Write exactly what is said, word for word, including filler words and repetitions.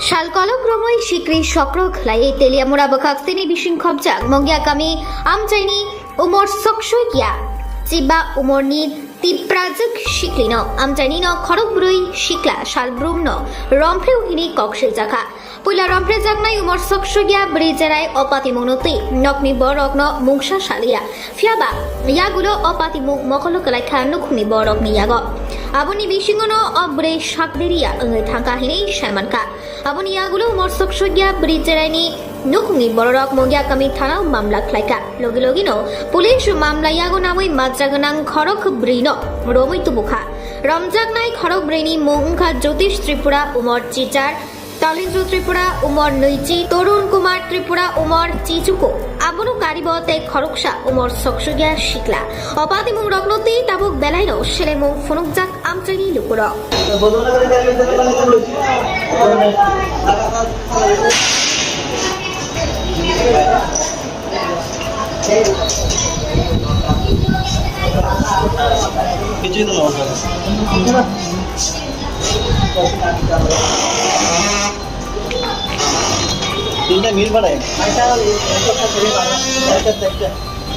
Sal kolok romwi sikri sokro khlaiwi Teliamura bwkhak sini bising khopjak Mongya kami amchaini umor soksoiya chiba umorni Tiprajwk siklino amchainino khorok brwi sikla sal brumno romphreo hini kok siljakha. Puila romphrejaknai umor soksoiya bwrwi cherai o patimungno twi nokni borokno mungsa saliya. Phiyaba yagulo o patimung mokolo kwlaikha nukhungni borokni yago. Aboni bisingono o bwrwi sakdiriya wngwi thangkha hinwi saimankha. Aboni yagulo umor soksoiya bwrwi cheraini nukhungni bororok Mongya kami thanao mamla khlaikha. Logi logino police mamla yago namwi majra gwnang khorok brwino romwi tubukha. Romjaknai khorok brwini mung wngkha Jyotish Tripura, umor chichar, Talindra Tripura, umor nwichi, Torun Kumar Tripura, umor chichuku. Abono karibo tei khoroksa umor soksoiya sikla. O patimung rokno twi tabuk belaino selemung phunukjak amchaini lukurok. তিনটা মিল বানাই। একটা, একটা, একটা।